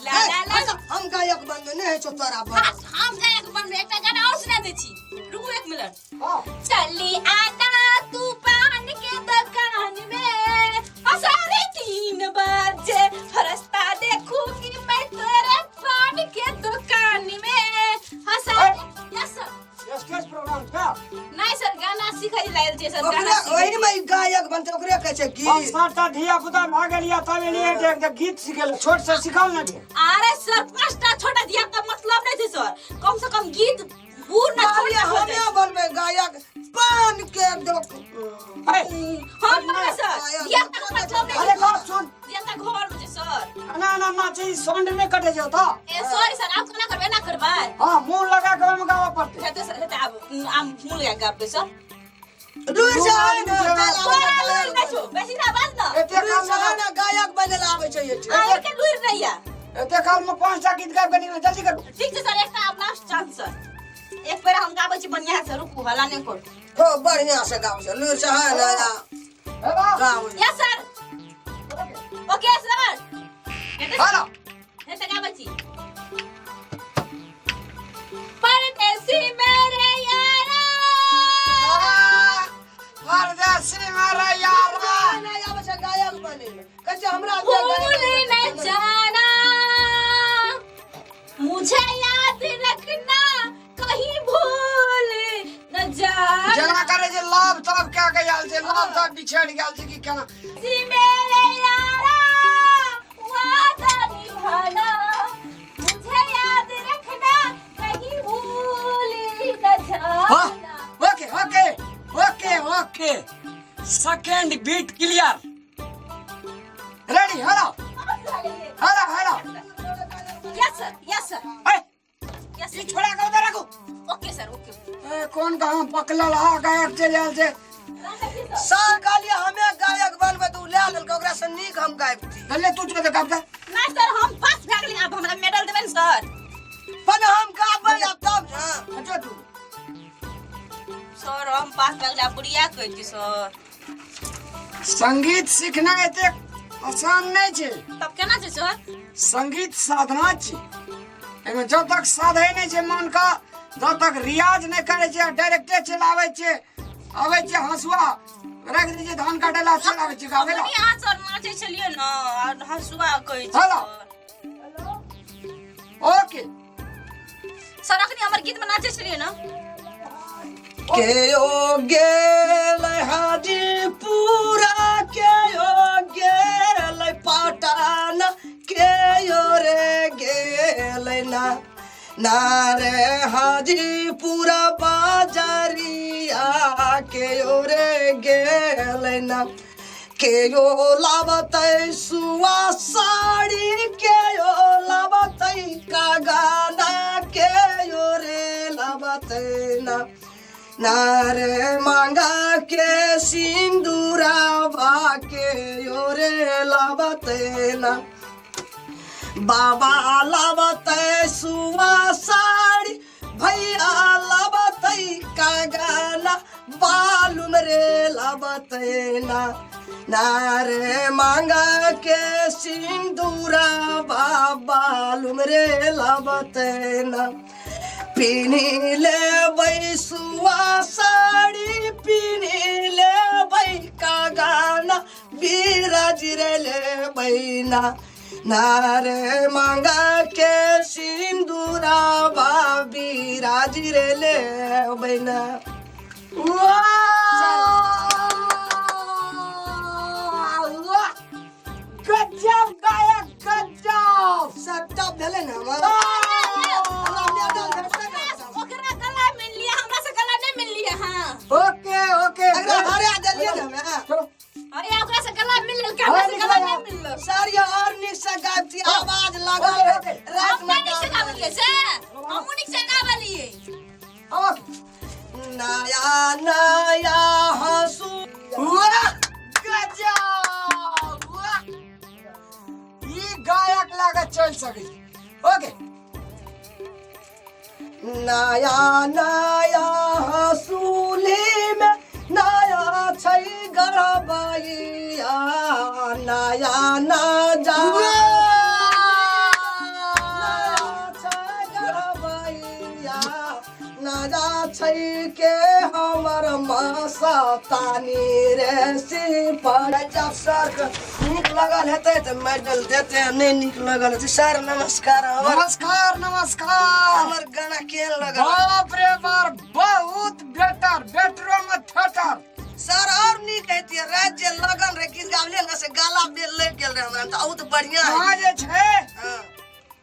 ला ला ला। हम गायक बनबे नहि होइ छौ तोरा पर। हम गायक बनबे, एकटा गाना और सुना दै छी, रुकू एक मिनट। हाँ। चली आना तू पान के दुकान में, और 3:30 बजे रास्ता देखूंगी मैं तेरे पान के दुकान में। हाँ sir, yes sir. Stage program का? नहीं सर, गाना सीखै लायल छै सर, गाना ओकरे सीखै। ओहि में गायक बनते, ओकरे कहै छै पाँच गीत। सातटा धिया पुता भऽ गेल या तब एलियै जे एक गीत सिखेल, छोट से सिखल ने भेल। अरे सर, पांचटा छोटा धिया का मतलब नहीं छै सर, कम से कम गीत बूढ़ ना छोड़ कहलियै हमे बनबै गायक पान के दोकान। हे, हम बनबै सर, धिया का मतलब नहीं। अरे बाप सुन। धिया का घर में छै सर। ना ना ना छै, साउंड नहि कटे छै ओतऽ। ए सॉरी सर, आप कोना करबै ना करबै? हाँ, मुंह लगा के ओहिमे गाबऽ पड़तै। हेतै सर, हेतै। आब आम मुँह लगा के गाबबै सर। दूर से आय ने, चल आबै तोरा छै। लुरि नहि छौ, बेसी ना बाज न। एते दूर काल से आय में ने, गायक बने ला आबै छै एठी। आ के लुरि नहीं या। एते काल में पांचटा गीत गाबि के निकल, जल्दी करू। ठीक छै सर, एकटा आब लास्ट चांस सर, एक बेर हम गाबै छी बढ़िया से, रुकू, हल्ला नहि करू। हो, बढ़िया से गाबै छै, लुरि से है ने आ, हेलो। गाबै। यस सर, ओके सर, हेतै। हेलो। हेतै, गाबै छी। परदेसी मेरे यारा, परदेसी मेरे यारा, नहि आबै छै गायक बने ले। कहै छै हमरा जे भूल गायक न जाना, मुझे याद रखना, कहीं भूल न जाना। जेना करे जे लव तब क्या के आयल छै, लव तब बिछड़ गेल छै कि केना। जी मेरे यारा, वादा निभाना, मुझे याद रखना, कहीं भूल न हाँ। जाना। Okay okay okay okay, second beat clear, ready. Hello hello hello. Yes sir, yes sir. ए, यस। ई छोड़ा के उधर राखू। Okay sir, okay. ए, कोन गाँव पकड़ल हा गायक चलि आयल छै। सर, कहलियै हमे गायक बनबै तऽ ओ लए लेलकै, ओकरा से नीक हम गाबिती। चल तू जो गाब दे। नहीं सर, हम पास भए गेली, आब हमरा मेडल देबै ने सर? पर हम गाबै आब तब ने। जो तू। सर, हम पास भए गेली, आब बुढ़िया कहै छी सर। संगीत सीखना एतेक आसान नहि छै। तब केना छै सर? संगीत साधना छी, एहिमे जब तक साधै नहि छै मन का, जब तक रियाज नहि करै छै, डायरेक्टे चलि आबै छै, आबै छै हंसुआ राखि दै छै, धान काटै ला चलि आबै छै गाबै ला। अखनी अहाँ सर नाचै छलियै ने आ हंसुआ कहै छै। हेलो। सर। ओके। सर, अखनी हमर गीत में नाचै छलियै ने? के ओ गेल हाजीपुरा, के ओ गेल पटना, के ओ रे गेल ना ना रे हाजीपुरा बाजारिया, के ओ रे गेल ना, के ओ लाबतै सुआ साड़ी, के ओ लाबतै कागाना, के ओ रे लाबतै ना ना रे मांगा के सिंदूरावा, के ओ रे लाबतै ना, बाबा लाबतै सुआ साड़ी, भैया लाबतै कागाना, बालुम रे लाबतै ना ना रे मांगा के सिंदूरा, बालुम रे लाबतै ना, पिन्ही लेबै सुआ साड़ी, पिन्ही लेबै कागाना, बिराज रे लेबै ना ना रे मांगा के सिंदूरा, बिराज रे लेबै ना। वाह वाह, गजब गायक, गजब। सबटा भेलै ने हमर, हमरा मेडल भेटतै ने? ओकरा गला मिल लिया, हमरा से गला नहीं मिल लिया। हाँ। Okay okay. एकरा हरा देलियै ने हमे। चलो। अरे, ओकरा से गला मिल लेल, हमरा से गला नहीं मिलल। सर, ये और नीक से गाबती, आवाज लागल। Okay, okay. रात हम में नहीं नीक से गाबलियै से, हमहूँ नीक से गाबलियै। ओके। नया नया हंसू। वाह गजब, वाह, ई गायक लागत चल सकै छै। ओके। नया नया हंसूली में नया छै गड़बैया, नया नया। छै के हमर मस्तानी रे सिपहिया। जब सर के नीक लगल हेतै तऽ मेडल देतै, नहि नीक लगल हेतै। सर नमस्कार। हमर नमस्कार नमस्कार। हमर गाना केहन लगल? बाप रे बाप, बहुत बेटर, बेटरो में थेटर। सर और नीक हेतियै। राति जे लगन रहे, गीत गाबलियै ने, से गाला बेल लागि गेल रहे हमरा, तऽ बहुत बढ़िया अहाँ जे छै हँ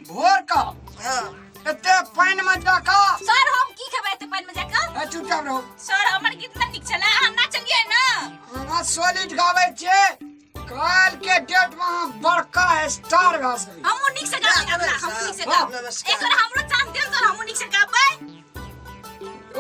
भोर का हँ एते पानि में जाकऽ। सर, हम की खेबै एते पानि में जाकऽ? ए, चुपचाप रहू। सर, हमर गीत नहि नीक छलै, अहाँ नाचलियै ने। अहाँ सॉलिड गाबै छियै, काल्हि के डेट में अहाँ बड़का स्टार भए सकै। हमहूँ नीक से गाबै अगला, हमहूँ नीक से गाबै। नमस्कार। एक बेर हमरो चांस दियौ सर, हमहूँ नीक से गाबै।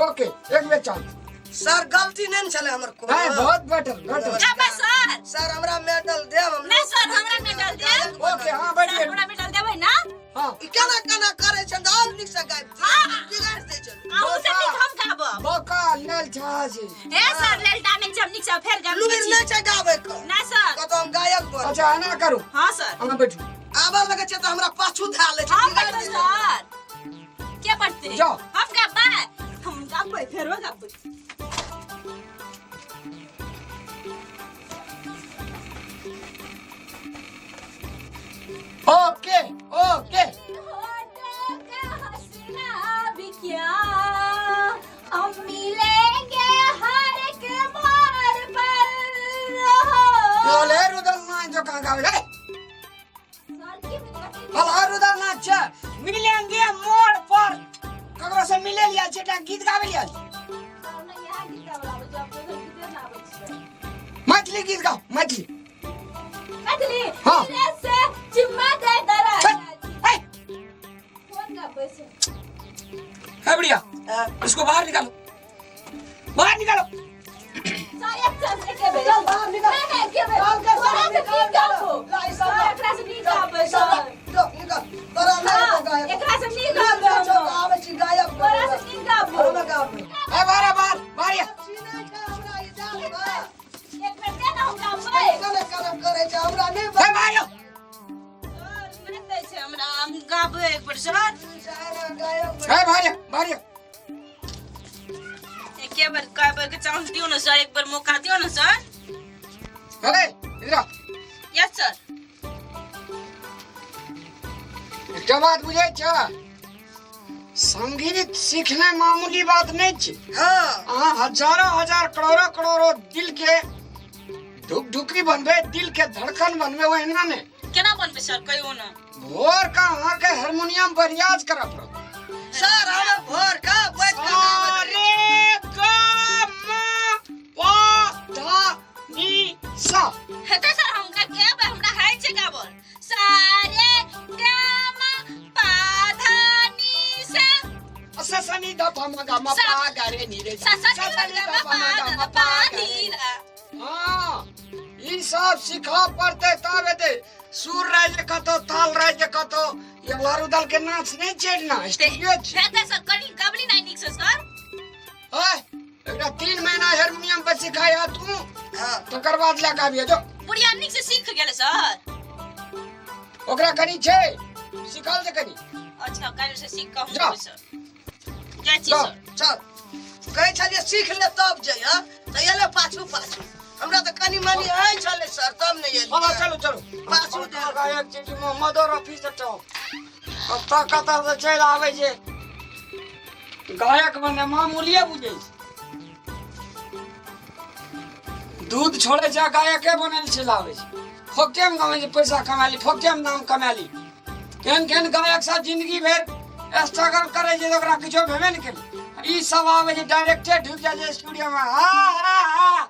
ओके, एक बेर चांस। सर, गलती नहि ने छलै हमर कोनो? नहीं, बहुत बेटर बेटर। गाबै सर। सर, हमरा मेडल देब हम। नहि सर, हमरा मेडल देब। ओके, हाँ। सर, बैठिए। हमरा मेडल देबै ना? हाँ। ई केना केना करै छै तऽ और नीक से गाबि हाँ। बिगाड़ि दै छै। अहूँ से नीक हम गाबब। बका लेल छाजी। हे सर, लेल डाने छै, हम नीक से फेर गाबि। लुरि नहि छै गाबै के। नहि सर। कतौ हम गायक बन। अच्छा, एना करू। हाँ सर। अहाँ बैठू। आबऽ लगै छै तऽ हमरा पाछू धए लै छै, हम बिगाड़ि बैठबै दै छै। सर, के पढ़ते? जाओ। हम गाबै, हम गाबै, फेरो गाबै। Okay okay. होठों का हंसना भी क्या, हम मिलेंगे हर एक मोड़ पर हो। बोले रुदल नाच जो कहाँ गावे रे? सर, की मिलेंगे? हला रुदल नाच छै, मिलेंगे मोड़ पर, ककरो से मिले लिया छै, एकटा गीत गावे लिया छै। सर, नहि, इएह गीत गाबै आबै छै, अपने सब गीते ने आबै छै। मैथिली गीत गाओ, मैथिली। मैथिली? हाँ। धीरे से चिम्मा दे दरा। हे, हे, कोन गाबै छै? हे बुढ़िया। हाँ। इसको बाहर निकालो, बाहर निकालो। सर, एक चांस एके बेर। चल, बाहर निकल। नहि, नहि, एके बेर। चल के तोरा से निकल, नीक गाबो। ला, ई सब सर, ला। एकरा से नीक गाबै सब सर। ला, जो, निकल। तोरा नहि हाँ, हेतौ गायक। एकरा से नीक निकल, गाबै जो, हम। आबै छी गायक। तोरा से नीक गाबो। हम गाबै। ए, बाहर बाहर बाहर। सीना छै हमरा ई जान बा। एक बेर दे ने, हम गाबै। केना केना करै छै, हमरा नहि ए, बाहर आओ। सर, नहि दै छै हमरा, हम गाबै एक बेर सर। गायक। ए, बाहर आओ, बाहर आओ। एके बेर गाबै के चांस दियौ ने सर, एक बेर मौका दियौ ने सर। अरे, इधर आओ। Yes sir. एकटा बात बुझै छ, संगीत सीखनाइ मामूली बात नहि छै। हँ। अहाँ हजारों हजार करोड़ों करोड़ों दिल के ढुकढुकी बनबै, दिल के धड़कन बनबै, ओहिना नहि। केना बनबै सर, कहियो ने। भोर का अहाँके हारमोनियम पर रियाज करऽ पड़त। सर, हम भोर का बैठ के गाबै रे ग म प ध नि सा। हेतै सर, हम गाबै, हमरा होइ छै गाबल। सारे ग म प ध नि सा। स स नि ध प म ग म प ग रे नि रे। सा सा नि ध प म ग म प नि रा। हाँ, ई सब सिखऽ पड़तै तब हेतै। सुर रहै छै कतौ, ताल रहै छै कतौ। ये लारू दल के नाच नहि छै ना, स्टूडियो छै। हेतै सर, कनि गबली नहि नीक से सर। ओए, एकरा 3 महीना हारमोनियम पर सिखाय तू। हँ। तकर बाद लए कऽ आबिहे जो। बुढ़िया नीक से सीख गेलै सर। ओकरा कनि छै सिखल छै कनि। अच्छा, काल्हि से सीख कऽ हम जा। जेबै सर, जाइ छी। जा। सर। चल, कहै छलियै सीख ले तब जइह, तऽ एलै पाछू पाछू। हमरा तऽ कनि मनि होइ छलै सर, तब नहि हाँ, एलियै। चलू चलू। पाछू दे। गायक छै कि मोहम्मदो रफी से टॉप, कतऽ कतऽ से चलि आबै छै गायक बने, मामूलिये बुझै छै। दूध छोड़ै छै आ गायके बनल चलि आबै छै। फोकटेमे गाबै छै, पैसा कमा ली, फोकटेमे नाम कमा ली। केहन केहन गायक सब जिंदगी भरि स्ट्रगल करै छै तऽ ओकरा किछो भेबे नहि केलै। ई सब आबै छै, डायरेक्टे ढुकि जाइ छै स्टूडियोमे। हा हा हा।